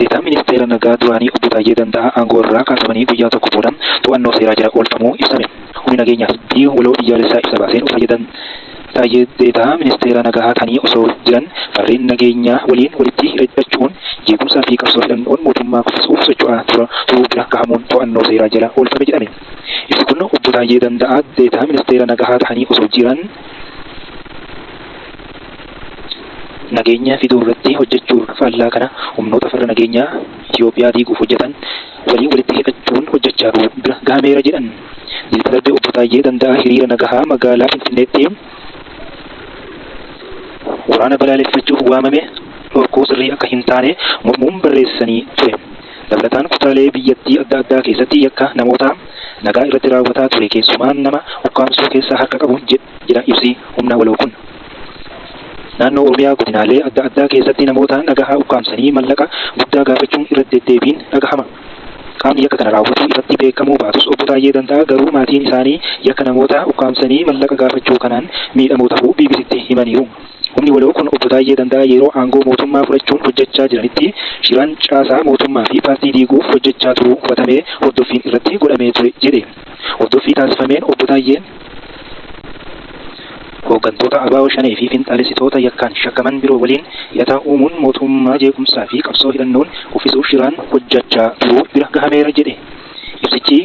Deetaan Ministeera Nagaa duraanii Obbo Taayyee Danda'aa aangoo irraa kaafamanii guyyaa tokko booda to'annoo seeraa jala oolfamuu ibsame. Humni nageenyaa fi waloo biyyaalessaa ibsa baaseen Obbo Taayyee Deetaa Ministeera Nagahaa ta'anii osoo jiran farreen nageenyaa waliin walitti hidhachuun jeequmsaa fi qabsoo hidhannoon mootummaa kuffisuuf socho'aa turuu bira gahamuun to'annoo seeraa jala oolfame jedhame. Ibsi kun Obbo Taayyee Danda'aa Deetaa Ministeera Nagahaa ta'anii osoo jiran nageenya fiduu irratti hojjechuun faallaa kana humnoota farra nageenyaa Itiyoophiyaa diiguuf hojjetan waliin walitti hidhachuun hojjechaa turuu bira gahameera jedhan. Dilbata darbe Obbo Taayyee Danda'aa hiriira nagahaa magaalaa Finfinneetti waraana balaaleffachuuf waamame dhorkuu sirrii akka hin taane mormuun barreessanii ture. Dabalataan kutaalee biyyattii adda addaa keessatti yakka namoota nagaa irratti raawwataa ture keessumaa nama ukkaamsuu keessaa harka qabu jedha ibsi humna waloo kun. Naannoo Oromiyaa godinaalee adda addaa keessatti namoota nagahaa ukkaamsanii mallaqa guddaa gaafachuun irra deddeebiin dhagahama. Qaamni yakka kana raawwatu ifatti beekamuu baatus Obbo Taayyee Danda'aa garuu maatiin isaanii yakka namoota ukkaamsanii mallaqa gaafachuu kanaan miidhamoo tahuu BBCtti himaniiru. Humni waloo kun Obbo Taayyee Danda'aa yeroo aangoo mootummaa fudhachuun hojjechaa jiranitti shiraan caasaa mootummaa fi paartii diiguuf hojjechaa turuu hubatamee hordoffiin irratti godhamee ture jedhe. Hordoffii taasifameen Obbo Taayyeen hooggantoota ABO Shanee fi finxaalessitoota yakkaan shakkaman biroo waliin hidhata uumuun mootummaa jeequmsaa fi qabsoo hidhannoon kuffisuuf shiraan hojjechaa turuu bira gahameera jedhe. Ibsichi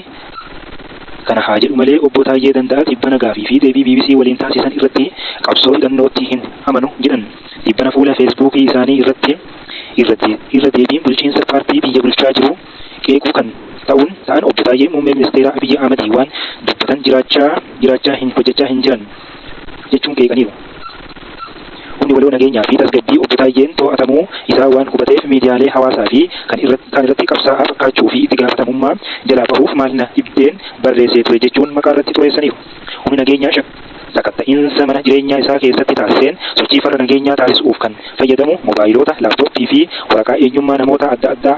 kana haa jedhu malee Obbo Taayyee Danda'aa tibbana gaafii fi deebii BBC waliin taasisan irratti qabsoo hidhannootti hin amanu jedhan. Tibbana fuula Feesbuukii isaanii irratti irra deebiin bulchiinsa paartii biyya bulchaa jiru qeequu kan ta'uun ta'an Obbo Taayyee muummee ministeera Abiyyi Ahmad waan dubbatan jiraachaa hin hojjechaa hin jiran jechuun qeeqaniiru. Humni waloo nageenyaa fi tasgabbii Obbo Taayyeen to'atamuu isaa waan hubateef miidiyaalee hawaasaa fi kan irratti qabsaa'aa fakkaachuu fi itti gaafatamummaa jalaa bahuuf maal na dhibdeen barreessee ture jechuun maqaa irratti xureessaniiru. Humni nageenyaa sakatta'iinsa mana jireenyaa isaa keessatti taasiseen sochii farra nageenyaa taasisuuf kan fayyadamu moobaayiloota, laaptooppii fi waraqaa eenyummaa namoota adda addaa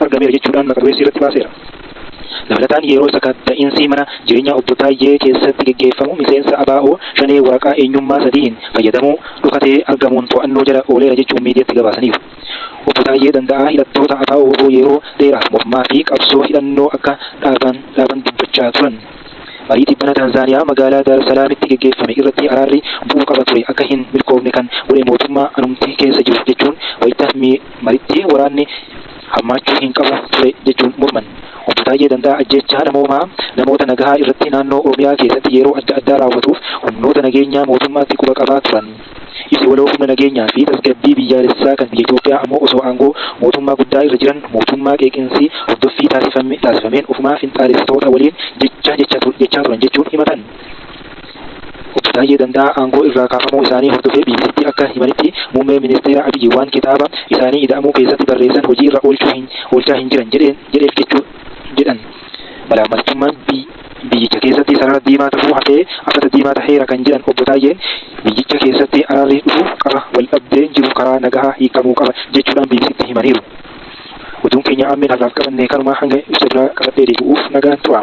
argameera jechuudhaan maqaa xureessii irratti baaseera. Dabalataan yeroo sakatta'iinsi mana jireenyaa Obbo Taayyee keessatti geggeeffamu miseensa ABO Shanee waraqaa eenyummaa sadiin fayyadamuu dhokatee argamuun to'annoo jala ooleera jechuun miidiyaatti gabaasaniiru. Obbo Taayyee Danda'aa hidhattoota ABO yeroo dheeraaf mormaa fi qabsoo hidhannoo akka dhaaban dubbachaa turan. Marii tibbana Taanzaaniyaa magaalaa Daar Salaamitti geggeeffame irratti araarri bu'uu qaba ture akka hin milkoofne kan godhe mootummaa anumti keessa jiru jechuun wayita maritti waraanni hammaachuu hin qabu ture jechuun morman. Obbo Taayyee Danda'aa ajjeechaa namoomaa namoota nagahaa irratti naannoo Oromiyaa keessatti yeroo adda addaa raawwatuuf humnoota nageenyaa mootummaatti quba qabaa turan. Ibsi waloo humna nageenyaa fi tasgabbii biyyaalessaa kan biyya Itoophiyaa ammoo osoo aangoo mootummaa guddaa irra jiran mootummaa qeeqinsi hordoffii taasifameen ofumaa finxaalessitoota waliin jechaa turan jechuun himatan. Obbo Taayyee Danda'aa aangoo irraa kaafamuu isaanii hordofee BBCtti akka himanitti muummee ministeera Abiyyi waan kitaaba isaanii ida'amuu keessatti barreessan hojii irra oolchaa hin jiran jedheef jechuu jedhan. Malaammaltummaan biyyicha keessatti sarara diimaa ta'uu hafee afata diimaa taheera kan jedhan Obbo Taayyeen biyyicha keessatti araarri dhufuu qaba, wal dhabdeen jiru karaa nagahaa hiikamuu qaba jechuudhaan BBCtti himaniiru. Oduun keenya ammeen har'aaf qabanne kanuma hanga ibsa biraa qabadhee deebi'uuf nagaan tura.